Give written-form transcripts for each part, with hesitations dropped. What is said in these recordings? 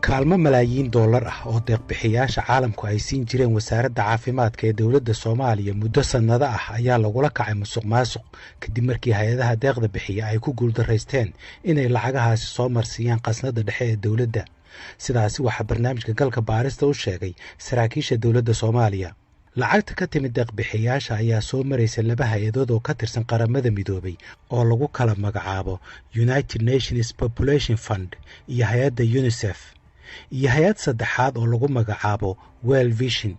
Kaalmo malaayiin dollar ah oo deeqbixiyaasha caalamku ay siin jireen wasaaradda caafimaadka ee dowladda Soomaaliya muddo sannado ah ayaa lagula kacay musuq maasuq, kadib markii hay-adaha deeqda bixiya ay ku guuldaraysteen inay lacagahaasi soo marsiiyaan qasnada dhexe ee dowladda. Sidaasi waxaa barnaamijka Galka Baarista u sheegay saraakiisha dowladda Soomaaliya. Lacagta ka timid deeqbixiyaasha ayaa soo maraysa laba hay-adood oo ka tirsan Qaramada Midoobay oo lagu kala magacaabo United Nations Population Fund iyo hay-adda UNICEF, iyo hay-ad saddexaad oo lagu magacaabo World Vision.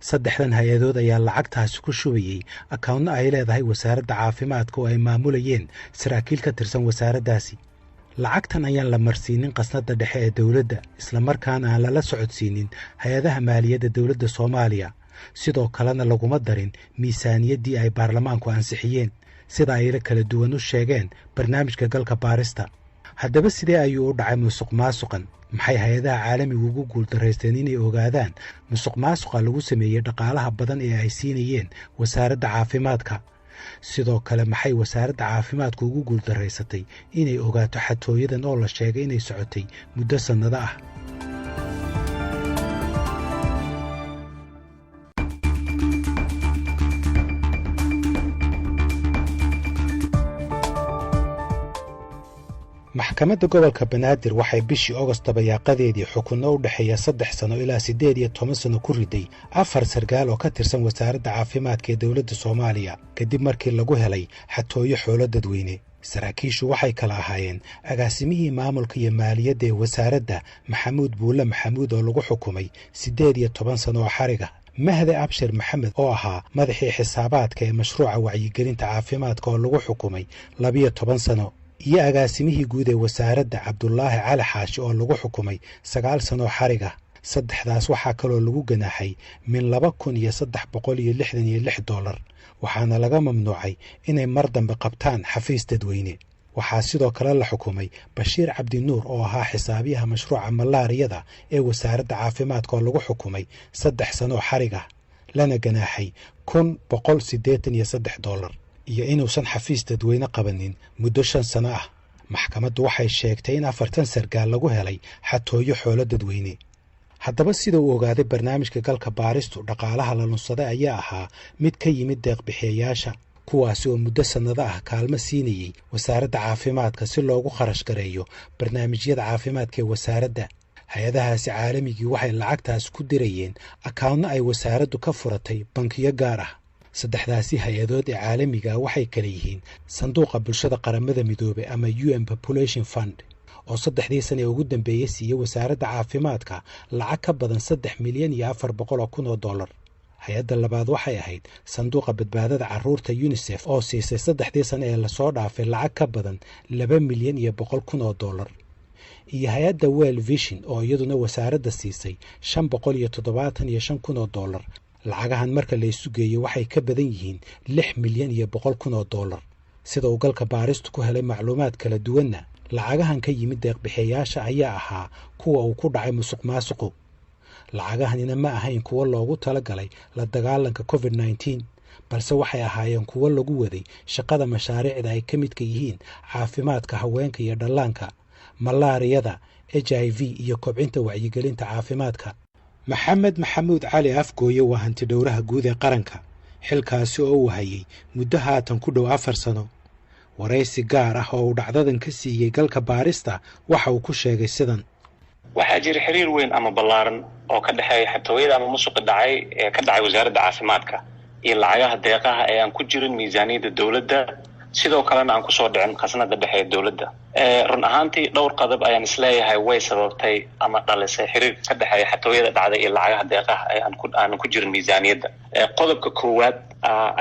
Saddexdan hay-adood ayaa lacagtaasi ku shubayey akownno ay leedahay wasaaradda caafimaadka oo ay maamulayeen saraakiil ka tirsan wasaaraddaasi. Lacagtan ayaan la marsiinin qasnada dhexe ee dowladda, islamarkaana aan lala socodsiinin hay-adaha maaliyadda dowladda Soomaaliya. Sidoo kalena laguma darin miisaaniyaddii ay baarlamaanku ansixiyeen, sida ayla kala duwan u sheegeen barnaamijka Galka Baarista. Haddaba, sidee ayuu u dhacay musuq maasuqan? Maxay hay-adaha caalamigu ugu guuldaraysteen inay ogaadaan musuq maasuqa lagu sameeyey dhaqaalaha badan ee ay siinayeen wasaaradda caafimaadka? Sidoo kale, maxay wasaaradda caafimaadku ugu guuldaraysatay inay ogaato xatooyadan oo la sheegay inay socotay muddo sannado ah? Maxkamadda Gobolka Banaadir waxay bishii Ogost dabayaaqadeedii xukunno u dhexeeya 3 sano ilaa 18 sano ku riday afar sarkaal oo ka tirsan wasaaradda caafimaadka ee dowladda Soomaaliya, kadib markii lagu helay xatooyo xoolo dadweyne. Saraakiishu waxay kala ahaayeen agaasimihii maamulka iyo maaliyadda ee wasaaradda, Maxamuud Buulle Maxamuud, oo lagu xukumay 18 sano oo xariga, Mahde Abshir Maxamed oo ahaa madaxii xisaabaadka ee mashruuca wacyigelinta caafimaadka oo lagu xukumay 12 sano, iyo agaasimihii guud ee wasaaradda, Cabdulaahi Cali Xaashi, oo lagu xukumay 9 sanoo xariga. Saddexdaas waxaa kaloo lagu ganaaxay min $2,366, waxaana laga mamnuucay inay mar dambe qabtaan xafiis dadweyne. Waxaa sidoo kale la xukumay Bashiir Cabdinuur oo ahaa xisaabiyaha mashruuca malaariyada ee wasaaradda caafimaadka, oo lagu xukumay 3 sanoo xariga, lana ganaaxay $1,183 iyo inuusan xafiis dadweyne qabanin muddo 5 sano ah. Maxkamaddu waxay sheegtay in afartan sargaal lagu helay xatooyo xoolo dadweyne. Haddaba, sida uu ogaaday barnaamijka Galka Baaristu, dhaqaalaha la lunsaday ayaa ahaa mid ka yimid deeqbixiyayaasha, kuwaasi oo muddo sannado ah kaalmo siinayey wasaaradda caafimaadka si loogu kharash gareeyo barnaamijyada caafimaadka ee wasaaradda. Hay-adahaasi caalamigii waxay lacagtaas ku dirayeen akawnno ay wasaaraddu ka furatay bankiyo gaar ah. Saddexdaasi hay-adood ee caalamiga waxay kala yihiin Sanduuqa Bulshada Qaramada Midoobey ama UN Population Fund, oo saddexdii sana ee ugu dambeeyey siiyey wasaaradda caafimaadka lacag ka badan $3,400,000. Hay-adda labaad waxay ahayd Sanduuqa Badbaadada Caruurta, UNICEF, oo siisay saddexdii sane ee lasoo dhaafay lacag ka badan $2,100,000, iyo hay-adda World Vision oo iyaduna wasaaradda siisay $575,000. Lacagahan marka la isu geeyo waxay ka badan yihiin $6,100,000. Sida uu Galka Baaristu ku helay macluumaad kala duwanna, lacagahan ka yimid deeqbixiyayaasha ayaa ahaa kuwa uu ku dhacay musuq maasuqu. Lacagahanina ma ahayn kuwo loogu talagalay la dagaalanka COVID-19, balse waxay ahaayeen kuwo lagu waday shaqada mashaariicda ay ka midka yihiin caafimaadka haweenka iyo dhallaanka, malaariyada, HIV iyo kobcinta wacyigelinta caafimaadka. Maxamed Maxamuud Cali Afgooye waa hanti dhowraha guud ee qaranka, xilkaasi oo uu hayay muddo haatan ku dhow 4 sano. Waraysi gaar ah oo uu dhacdadan ka siiyey Galka Baarista waxa uu ku sheegay sidan: Waxaa jira xiriir weyn ama ballaaran oo ka dhexeeya xatooyada ama musuqi dhacay ee ka dhacay wasaaradda caafimaadka iyo lacagaha deeqaha ee aan ku jirin miisaaniyadda dowladda, sidoo kalena aan kusoo dhicin khasnada dhexe ee dowladda. Run ahaantii, dhowr qodob ayaan isleeyahay way sababtay ama dhalisay xiriirka ka dhexeeya xatooyada dhacday iyo lacagaha deeqaha ee aanan ku jirin miisaaniyadda. Qodobka koowaad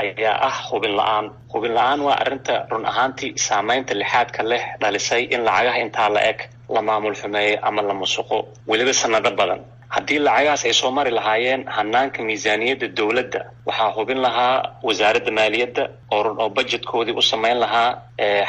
ayaa ah hubin la-aan. Hubin la-aan waa arrinta run ahaantii saameynta lixaadka leh dhalisay in lacagaha intaa la eg la maamul xumeeyo ama la musuqo weliba sanado badan. Haddii lacagahaas ay soo mari lahaayeen hanaanka miisaaniyadda dowladda, waxaa hubin lahaa wasaaradda maaliyadda oo run oo budgetkoodii u samayn lahaa,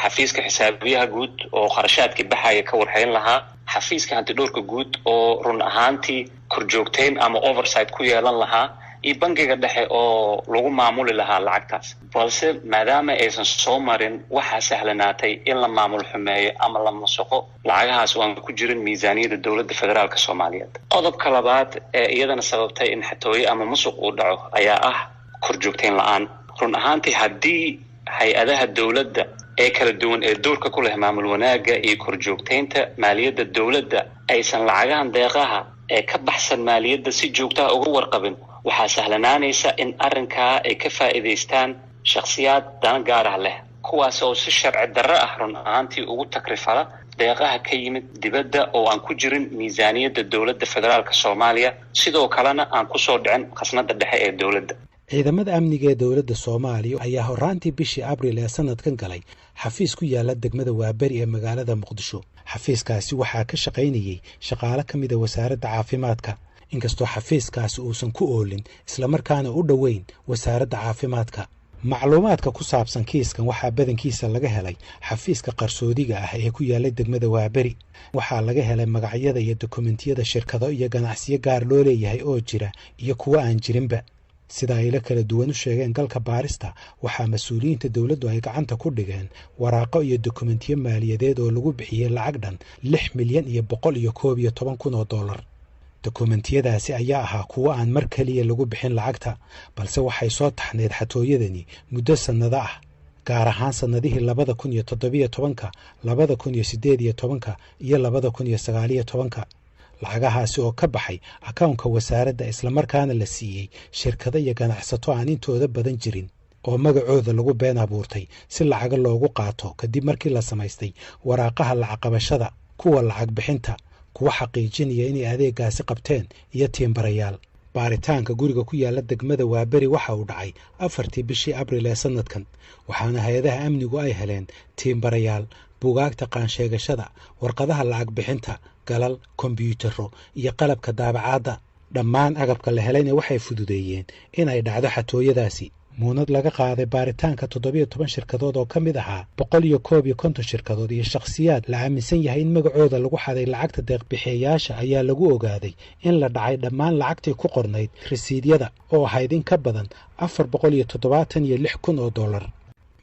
xafiiska xisaabiyaha guud oo kharashaadkii baxaya ka warhayn lahaa, xafiiska hantidhowrka guud oo run ahaantii korjoogteyn ama oversight ku yeelan lahaa. iyo bangiga dhexe oo lagu maamuli lahaa lacagtaas. Balse maadaama aysan soo marin, waxaa sahlanaatay in la maamul xumeeyo ama la musuqo lacagahaas oo aan ku jirin miisaaniyadda Dowladda Federaalka Soomaaliyeed. Qodobka labaad ee iyadana sababtay in xatooyo ama musuq uu dhaco ayaa ah korjoogteyn la-aan. Run ahaantii, haddii hay-adaha dowladda ee kala duwan ee doorka ku leh maamul wanaagga iyo korjoogteynta maaliyadda dowladda aysan lacagahan deeqaha ee ka baxsan maaliyadda si joogtaha uga warqabin, waxaa sahlanaanaysa in arrinkaa ay ka faa'iidaystaan shakhsiyaad dana gaar ah leh, kuwaas oo si sharci darro ah run ahaantii ugu takrifala deeqaha ka yimid dibadda oo aan ku jirin miisaaniyadda Dowladda Federaalka Soomaaliya, sidoo kalena aan kusoo dhicin khasnada dhexe ee dowladda. Ciidamada amniga ee dowladda Soomaaliya ayaa horaantii bishii Abriil ee sanadkan galay xafiis ku yaala degmada Waaberi ee magaalada Muqdisho. Xafiiskaasi waxaa ka shaqaynayey shaqaale ka mida wasaaradda caafimaadka, inkastoo xafiiskaasi uusan ku oolin islamarkaana u dhoweyn wasaaradda caafimaadka. Macluumaadka ku saabsan kiiskan waxaa badankiisa laga helay xafiiska qarsoodiga ah ee ku yaallay degmada Waaberi. Waxaa laga helay magacyada iyo dokumentiyada shirkado iyo ganacsiyo gaar loo leeyahay oo jira iyo kuwo aan jirinba. Sida ay la kala duwan u sheegeen galka baarista, waxaa mas-uuliyiinta dowladdu ay gacanta ku dhigeen waraaqo iyo dokumentiyo maaliyadeed oo lagu bixiyey lacag dhan 6,111,000 oo dollar. Dokumentiyadaasi ayaa ahaa kuwo aan mar keliya lagu bixin lacagta, balse waxay soo taxneyd xatooyadani muddo sannado ah, gaar ahaan sannadihii 2017-ka, 2018-ka iyo 2019-ka. Lacagahaasi oo ka baxay akownka wasaaradda islamarkaana la siiyey shirkado iyo ganacsato aan intooda badan jirin oo magacooda lagu been abuurtay si lacago loogu qaato, kadib markii la samaystay waraaqaha lacag qabashada, kuwa lacag bixinta, kuwa xaqiijinaya inay adeegaasi qabteen iyo tiimbarayaal. Baaritaanka guriga ku yaala degmada Waaberi waxa uu dhacay 4-tii bishii Abril ee sanadkan, waxaana hay-adaha amnigu ay heleen tiimbarayaal, bugaagta qaansheegashada, warqadaha lacag bixinta, galal, kombyuutaro iyo qalabka daabacaadda. Dhammaan agabka la helayna waxay fududeeyeen inay dhacdo xatooyadaasi. Muunad laga qaaday baaritaanka 17 shirkadood oo ka mid ahaa 151 shirkadood iyo shakhsiyaad la aaminsan yahay in magacooda lagu xaday lacagta deeqbixiyayaasha ayaa lagu ogaaday in la dhacay dhammaan lacagtii ku qornayd risiidyada oo ahayd in ka badan 476,000 oo dollar.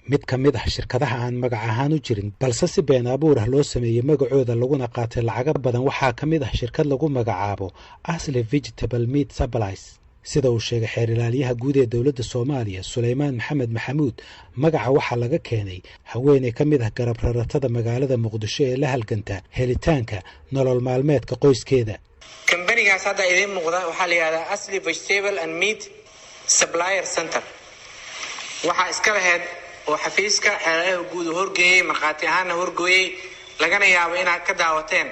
Mid ka mid ah shirkadaha aan magac ahaan u jirin balse si been abuur ah loo sameeyey magacooda laguna qaatay lacago badan waxaa ka mid ah shirkad lagu magacaabo Asli Vegetable Meat Supplies. Sida uu sheegay xeer ilaalyaha guud ee dowladda Soomaaliya, Sulaymaan Maxamed Maxamuud, magaca waxaa laga keenay haweeney ka mid ah garab raratada magaalada Muqdisho ee la halganta helitaanka nolol maalmeedka qoyskeeda. Kambanigaas hadda idiin muuqda waxaa la yihahdaa Asli Vegetable and Meat Supplier Center. Waxaa iska lahayd oo xafiiska xeeralyaha guud uu horgeeyey, markhaati ahaanna horgooyey, lagana yaabo inaad ka daawateen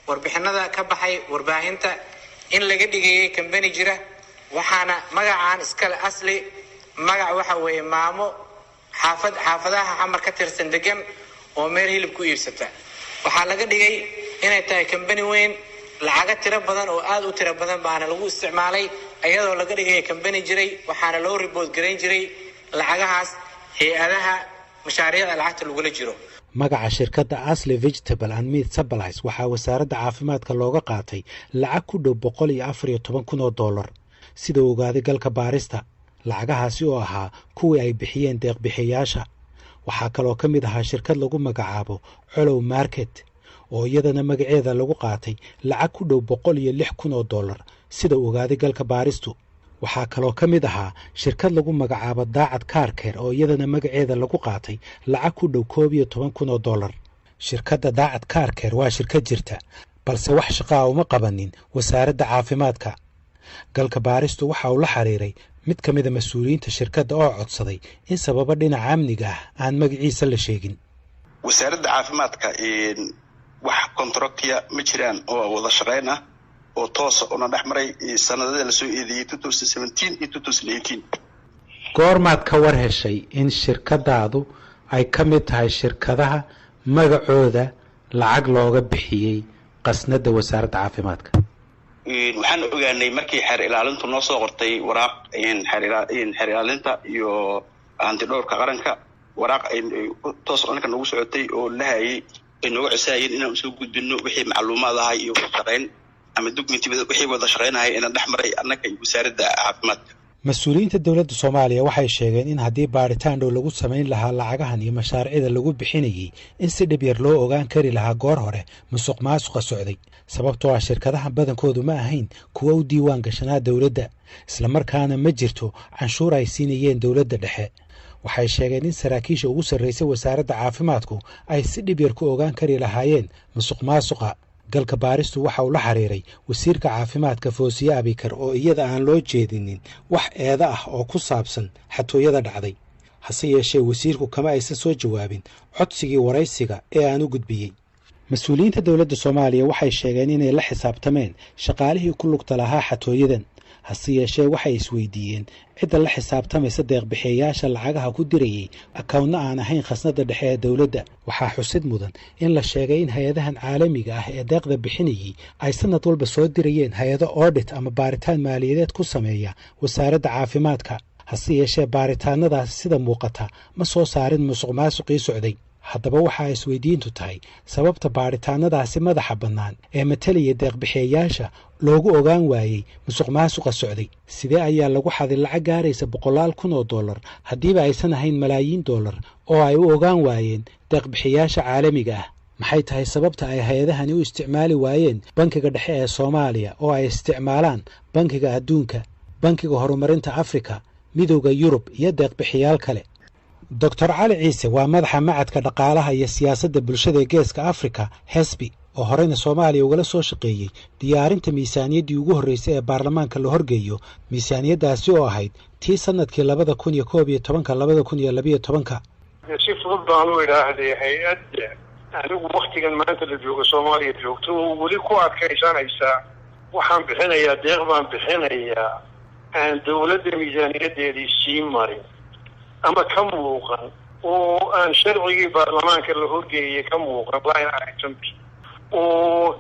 warbixinada ka baxay warbaahinta in laga dhigayay kambani jira. Waxaana magacaan iskale Asli magac waxa weeye maamo xaafad xaafadaha Xamar ka tirsan degan oo meel hilib ku iibsata. Waxaa laga dhigay inay tahay kambani weyn. Lacago tiro badan oo aada u tiro badan baana lagu isticmaalay iyadoo laga dhigaya kambani jiray. Waxaana loo report garayn jiray lacagahaas hay-adaha mashaariicda lacagta lagula jiro. Magaca shirkadda Asli Vegetable and Meat Supplies waxaa wasaaradda caafimaadka looga qaatay lacag ku dhow 114,000 oo dollar, sida uu ogaaday galka baarista, lacagahaasi oo ahaa kuwii ay bixiyeen deeqbixiyayaasha. Waxaa kaloo ka mid ahaa shirkad lagu magacaabo Colow Market oo iyadana magaceeda lagu qaatay lacag ku dhow 106,000 oo dollar, sida uu ogaaday galka baaristu. Waxaa kaloo ka mid ahaa shirkad lagu magacaabo Daacad Carcare oo iyadana magaceeda lagu qaatay lacag ku dhow 11,000 oo dollar. Shirkadda Daacad Carcare waa shirkad jirta, balse wax shaqaa uma qabanin wasaaradda caafimaadka. Galka baaristu waxa uu la xiriiray mid ka mida mas-uuliyiinta shirkadda oo codsaday in sababo dhinaca amniga ah aan magaciisa la sheegin. Wasaaradda caafimaadka wax contractiya ma jiraan oo wada shaqeyn ah oo toosa una dhex maray sanadada lasoo eedeeyey, 2017 iyo 2018. Goormaad ka war heshay in shirkadaadu ay ka mid tahay shirkadaha magacooda lacag looga bixiyey qasnada wasaaradda caafimaadka? Waxaan ogaanay markii xeer ilaalintu noo soo qortay waraaq, xeer ilaalinta iyo hantidhowrka qaranka, waraaq toos anka nagu socotay oo lahayay ay nooga codsahayeen inaan usoo gudbino wixii macluumaad ahay iyo wada shaqeyn ama documenti wixii wada shaqeynahay inaan dhex maray annaga iyo wasaaradda caafimaadka. Mas-uuliyiinta dowladda Soomaaliya waxay sheegeen in haddii baadhitaan dhow lagu samayn lahaa lacagahan iyo mashaariicda lagu bixinayey, in si dhib yar loo ogaan kari lahaa goor hore musuq maasuqa socday, sababtoo ah shirkadaha badankoodu ma ahayn kuwa u diiwaan gashanaa dowladda, islamarkaana ma jirto canshuur ay siinayeen dowladda dhexe. Waxay sheegeen in saraakiisha ugu sarraysay wasaaradda caafimaadku ay si dhib yar ku ogaan kari lahaayeen musuq maasuqa. Galka Baaristu waxa uu la xiriiray wasiirka caafimaadka Foosiye Abikar, oo iyada aan loo jeedinin wax eeda ah oo ku saabsan xatooyada dhacday. Hase yeeshee, wasiirku kama aysan soo jawaabin codsigii waraysiga ee aan u gudbiyey. Mas-uuliyiinta dowladda Soomaaliya waxay sheegeen inay la xisaabtameen shaqaalihii ku lugta lahaa xatooyadan. Hase yeeshee, waxay isweydiiyeen cidda la xisaabtamaysa deeqbixiyayaasha lacagaha ku dirayey akownno aan ahayn khasnadda dhexe ee dowladda. Waxaa xusid mudan in la sheegay in hay-adahan caalamiga ah ee deeqda bixinayey ay sanad walba soo dirayeen hay-ado audit ama baaritaan maaliyadeed ku sameeya wasaaradda caafimaadka. Hase yeeshee, baaritaanadaasi sida muuqata ma soo saarin musuq maasuqii socday. Haddaba, waxaa isweydiintu tahay sababta baadhitaanadaasi madaxa bannaan ee matalaya deeqbixiyayaasha loogu ogaan waayey musuq maasuqa socday. Sidee ayaa lagu xaday lacag gaaraysa boqolaal kun oo dollar, haddiiba aysan ahayn malaayiin dollar, oo ay u ogaan waayeen deeqbixiyaasha caalamiga ah? Maxay tahay sababta ay hay-adahani u isticmaali waayeen Bankiga Dhexe ee Soomaaliya oo ay isticmaalaan Bankiga Adduunka, Bankiga Horumarinta Afrika, Midowda Yurub iyo deeqbixiyaal kale? Doctor Cali Ciise waa madaxa Macadka Dhaqaalaha iyo Siyaasadda Bulshada ee Geeska Afrika, HESBI, oo horeyna Soomaaliya ugala soo shaqeeyey diyaarinta miisaaniyaddii ugu horreysay ee baarlamaanka la horgeeyo, miisaaniyaddaasi oo ahayd tii sannadkii 2011, 2012. Si fudud baan u idhaahday, hay-adda anigu waktigan maanta la joogo Soomaaliya joogto oo weli ku adkaysanaysaa "waxaan bixinayaa deeq baan bixinayaa" aan dawladda miisaaniyaddeedii sii marin ama ka muuqan, oo aan sharcigii baarlamaanka la horgeeyey ka muuqan line item-ki, oo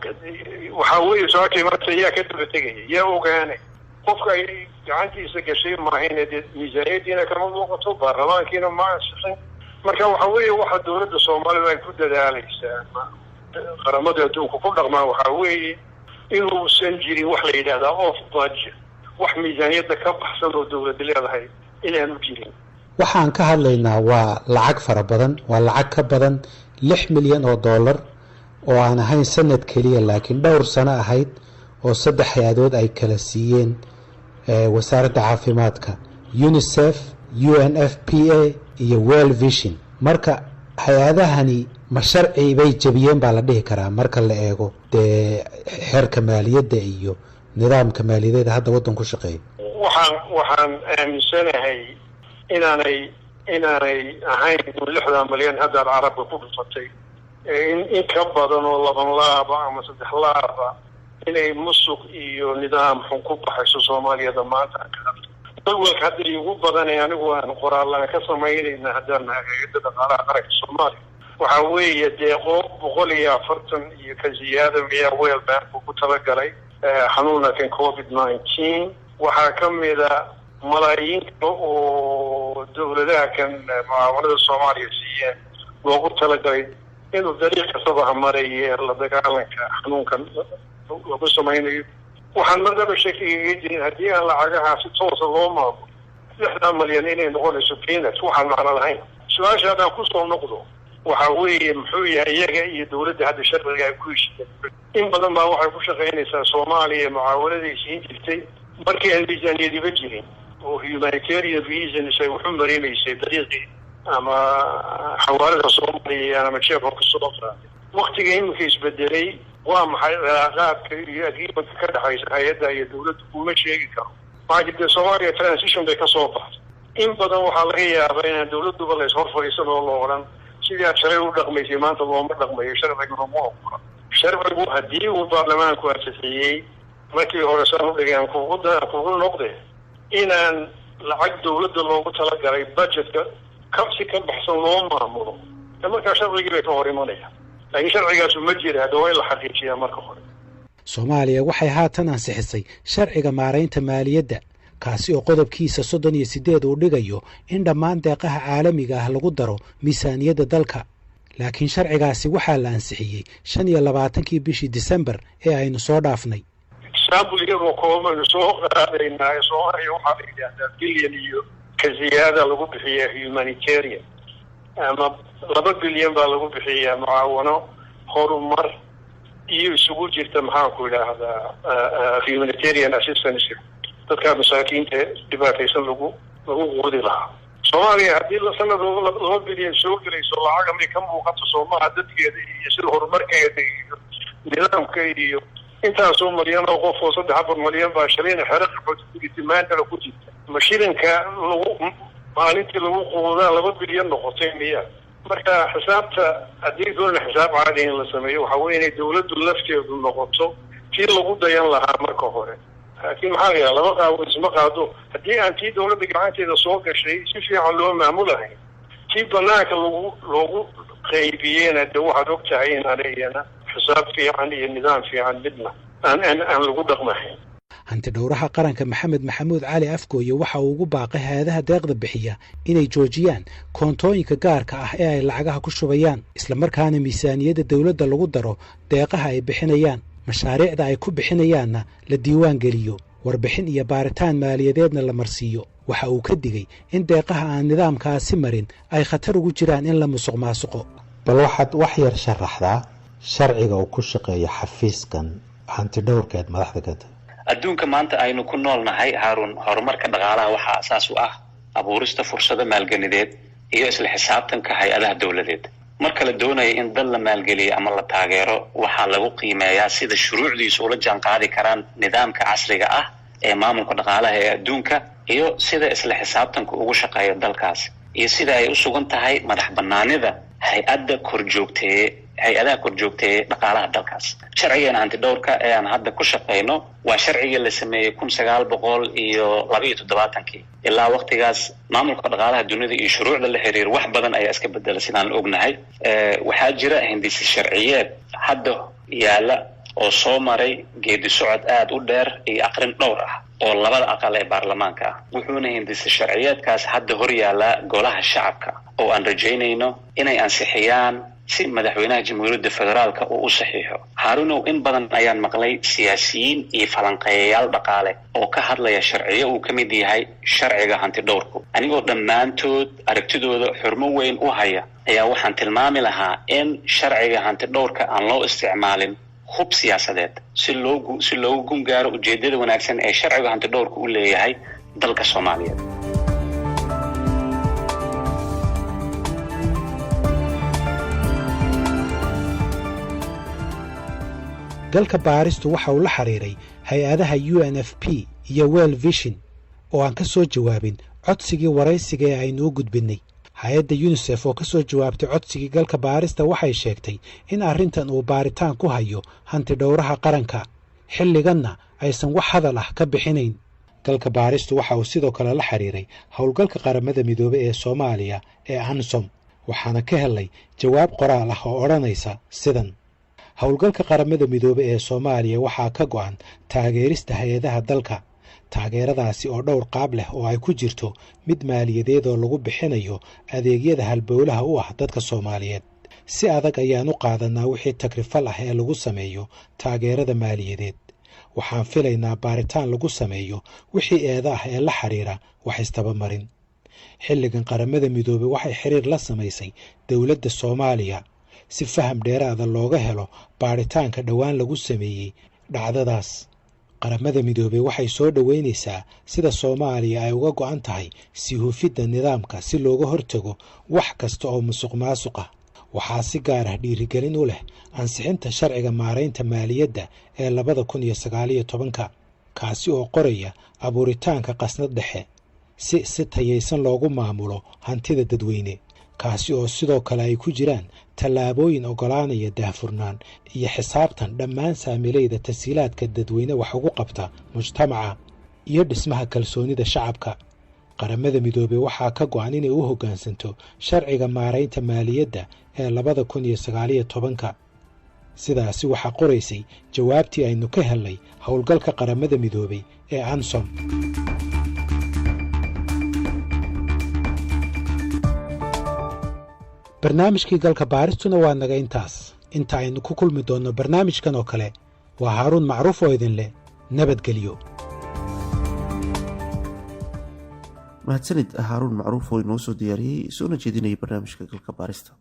waxaa weeye su-aashii maanta: yaa ka daba tegaya? Yaa ogaanay? Qofka ay gacantiisa gashay maahayne, dee miisaaniyaddiina kama muuqato, baarlamaankiina ma ansixin. Marka waxa weeye, waxa dawladda Soomaalida ay ku dadaalaysaa, qaramada adduunka ku dhaqmaan, waxaa weeye inuusan jirin wax la yidhahdaa off budget, wax miisaaniyadda ka baxsan oo dawladda leedahay inaanu jirin. Waxaan ka hadlaynaa waa lacag fara badan, waa lacag ka badan 6 milyan oo dollar, oo aan ahayn sanad keliya laakiin dhowr sano ahayd, oo saddex hay-adood ay kala siiyeen wasaaradda caafimaadka: UNICEF, UNFPA iyo World Vision. Marka hay-adahani ma sharci bay jebiyeen baa la dhihi karaa, marka la eego dee xeerka maaliyadda iyo nidaamka maaliyadeeda hadda waddan ku shaqeeya? Waxaan aaminsanahay inaanay ahayn 6da milyan haddaad carabka ku dhufatay. In ka badan oo laban laaba ama saddex laaba inay musuq iyo nidaam xun ku baxayso Soomaaliyada maanta aan ka hadlo. Walwalka hadda iigu badanay anigu aan qoraallaan ka samaynayna haddaan nahay Hay-adda Dhaqaalaha Qaranka Soomaaliya, waxaa weeye deeqo 140 iyo ka ziyaada miyaa World Bank-u ku talagalay xanuunkan COVID-19. Waxaa ka mida malaayiin kale oo dowladaha kan mucaawanada Soomaaliya siiyeen loogu talagalay inuu dariiq kastaba ha maraye la dagaalanka xanuunkan lagu samaynayo. Waxaan marnaba shaki igaga jirin haddii aan lacagaha si toosa loo maamulo, 6da malyan inay noqonayso peanut, waxaan macno lahayn. Su-aasha haddaan kusoo noqdo, waxa weeye, muxuu yahay iyaga iyo dawladda hadda sharciga ay ku heshiiyeen? In badan baa waxay ku shaqaynaysaa Soomaaliya mucaawanaday siin jirtay markii aan miisaaniyadiba jirin oo humanitarian reasons ay waxu marinaysay dariiqii ama xawaalada Soomaaliya ama jeefka kusoo qaaday. Waktiga iminka isbedelay, waa maxay cilaaqaadka iyo agreement-ka ka dhexaysa hay-adda iyo dawladda? Kuma sheegi karo. Maxaa jirta, Soomaaliya transition bay kasoo baxday. In badan waxaa laga yaabaa inaan dawladduba la ishor fadhiisan oo la odhan sidii aad shalay u dhaqmaysay maanta looma dhaqmayo. Sharciguna ma ogola. Sharcigu haddii uu baarlamaanku ansixiyey markii hore, saan udhigay, aan kugu noqde, inaan lacag dawladda loogu talagalay budget-ka si ka baxsan loo maamulo, markaa sharcigii bay ka hor imanayaan. Laakiin sharcigaasu ma jira hadda, waa in la xaqiijiyaa marka hore. Soomaaliya waxay haatan ansixisay sharciga maaraynta maaliyadda, kaasi oo qodobkiisa 38 uu dhigayo in dhammaan deeqaha caalamiga ah lagu daro miisaaniyadda dalka. Laakiin sharcigaasi waxaa la ansixiyey 25-kii bishii Disembar ee aynu soo dhaafnay. Example iyagoo kooban soo qaadaynaa, Soomaaliya waxaa la yidhaahdaa bilyan iyo ka ziyaada lagu bixiyaa humanitarian, ama 2 bilyan baa lagu bixiyaa mucaawano horumar iyo isugu jirta, maxaan ku idhaahdaa, humanitarian assistance, dadka masaakiinta dhibaataysan lagu quudi lahaa. Soomaaliya haddii sanad 2 bilyan soo gelayso, lacaga may ka muuqato soomaha dadkeeda iyo sida horumarkeeda iyo nidaamka iyo intaasoo malyan oo qof oo 3-4 malyan baa shalayna xero qaxooti ku jirta, maantana ku jirta. Ma shilinka lagu maalintii lagu quudaa 2 bilyan noqotay miya? Marka xisaabta haddii doonana xisaab caadi in la sameeyo, waxa weye inay dawladdu lafteedu noqoto tii lagu dayan lahaa marka hore. Laakiin maxaa la yidhaha, laba qaabo isma qaado. Haddii aan tii dawladda gacanteeda soo gashay si fiican loo maamulahayn, tii banaanka loogu qaybiyeyna, dee waxaad og tahay inaana iyana xisaab fiican iyo nidaam fiican midna aan lagu dhaqmahayn. Hanti dhowraha qaranka Maxamed Maxamuud Cali Afgooye waxa uu ugu baaqay hay-adaha deeqda bixiya inay joojiyaan koontooyinka gaarka ah ee ay lacagaha ku shubayaan, islamarkaana miisaaniyadda dowladda lagu daro deeqaha ay bixinayaan, mashaariicda ay ku bixinayaanna la diiwaan geliyo, warbixin iyo baaritaan maaliyadeedna la marsiiyo. Waxa uu ka digey in deeqaha aan nidaamkaasi marin ay khatar ugu jiraan in la musuq maasuqo. Bal waxaad wax yar sharaxdaa sharciga uu ku shaqeeyo xafiiskan hanti dhowrkeed madaxda kata. Adduunka maanta aynu ku nool nahay, Haaruun, horumarka dhaqaalaha waxaa asaas u ah abuurista fursado maalgelineed iyo isla xisaabtanka hay-adaha dowladeed. Marka la doonaya in dal la maalgeliyo ama la taageero, waxaa lagu qiimeeyaa sida shuruucdiisu ula jaan qaadi karaan nidaamka casriga ah ee maamulka dhaqaalaha ee adduunka, iyo sida isla xisaabtanka ugu shaqeeya dalkaas, iyo sida ay u sugan tahay madax banaanida hay-adda korjoogteeye hay-adaha korjoogteeye dhaqaalaha dalkaas. Sharcigeena hantidhowrka ee aan hadda ku shaqeyno waa sharcigii la sameeyey 1972-kii. Ilaa waktigaas maamulka dhaqaalaha dunida iyo shuruucda la xiriir wax badan ayaa iska bedela, sidaan ognahay. Waxaa jira hindisi sharciyeed hadda yaala oo soo maray geedi socod aada u dheer iyo aqrin dhowr ah oo labada aqal ee baarlamaanka ah, wuxuuna hindisi sharciyeedkaas hadda hor yaalaa Golaha Shacabka, oo aan rajaynayno inay ansixiyaan si madaxweynaha Jamhuuriyadda Federaalka uu u saxiixo. Haarunow, in badan ayaan maqlay siyaasiyiin iyo falanqeeyayaal dhaqaale oo ka hadlaya sharciyo uu ka mid yahay sharciga hantidhowrku. Anigoo dhammaantood aragtidooda xurmo weyn u haya ayaa waxaan tilmaami lahaa in sharciga hantidhowrka aan loo isticmaalin hub siyaasadeed si loogu gungaaro ujeedada wanaagsan ee sharciga hantidhowrka u leeyahay dalka Soomaaliyeed. Galka Baaristu waxa uu la xiriiray hay-adaha UNFP iyo World Vision oo aan ka soo jawaabin codsigii waraysiga ee aynu u gudbinnay. Hay-adda UNICEF oo ka soo jawaabtay codsigii Galka Baarista waxay sheegtay in arrintan uu baaritaan ku hayo hanti dhowraha qaranka, xilliganna aysan wax hadal ah ka bixinayn. Galka Baaristu waxa uu sidoo kale la xiriiray Howlgalka Qaramada Midoobey ee Soomaaliya ee ANSOM, waxaana ka helay jawaab qoraal ah oo odhanaysa sidan: Howlgalka Qaramada Midoobey ee Soomaaliya waxaa ka go'an taageerista hay-adaha dalka, taageeradaasi oo dhowr qaab leh oo ay ku jirto mid maaliyadeed oo lagu bixinayo adeegyada halbowlaha u ah dadka Soomaaliyeed. Si adag ayaan u qaadanaa wixii tagrifal ah ee lagu sameeyo taageerada maaliyadeed. Waxaan filaynaa baaritaan lagu sameeyo wixii eeda ah ee la xiriira wax istabamarin. Xilligan Qaramada Midoobey waxay xiriir la samaysay dowladda Soomaaliya si faham dheeraada looga helo baaritaanka dhowaan lagu sameeyey dhacdadaas. Qaramada Midoobey waxay soo dhoweynaysaa sida Soomaaliya ay uga go'an tahay sii hufidda nidaamka si looga hortago wax kasta oo musuq maasuq ah. Waxaa si gaar ah dhiirigelin u leh ansixinta sharciga maaraynta maaliyadda ee 2019-ka, kaasi oo qoraya abuuritaanka qasnad dhexe si si tayaysan loogu maamulo hantida dadweyne, kaasi oo sidoo kale ay ku jiraan tallaabooyin oggolaanaya daahfurnaan iyo xisaabtan dhammaan saamilayda tashiilaadka dadweyne wax ugu qabta mujtamaca iyo dhismaha kalsoonida shacabka. Qaramada Midoobey waxaa ka go'an inay u hoggaansanto sharciga maaraynta maaliyadda ee 2019-ka. Sidaasi waxaa qoraysay jawaabtii aynu ka helnay Howlgalka Qaramada Midoobey ee ANSOM. Barnaamijkii Galka Baaristuna waa naga intaas. Inta aynu ku kulmi doonno barnaamijkan oo kale, waa Haaruun Macruuf oo idin leh Nabadgelyo. Mahadsanid Haaruun Macruuf oo inoo soo diyaariyey soona jeedinayay barnaamijka Galka Baarista.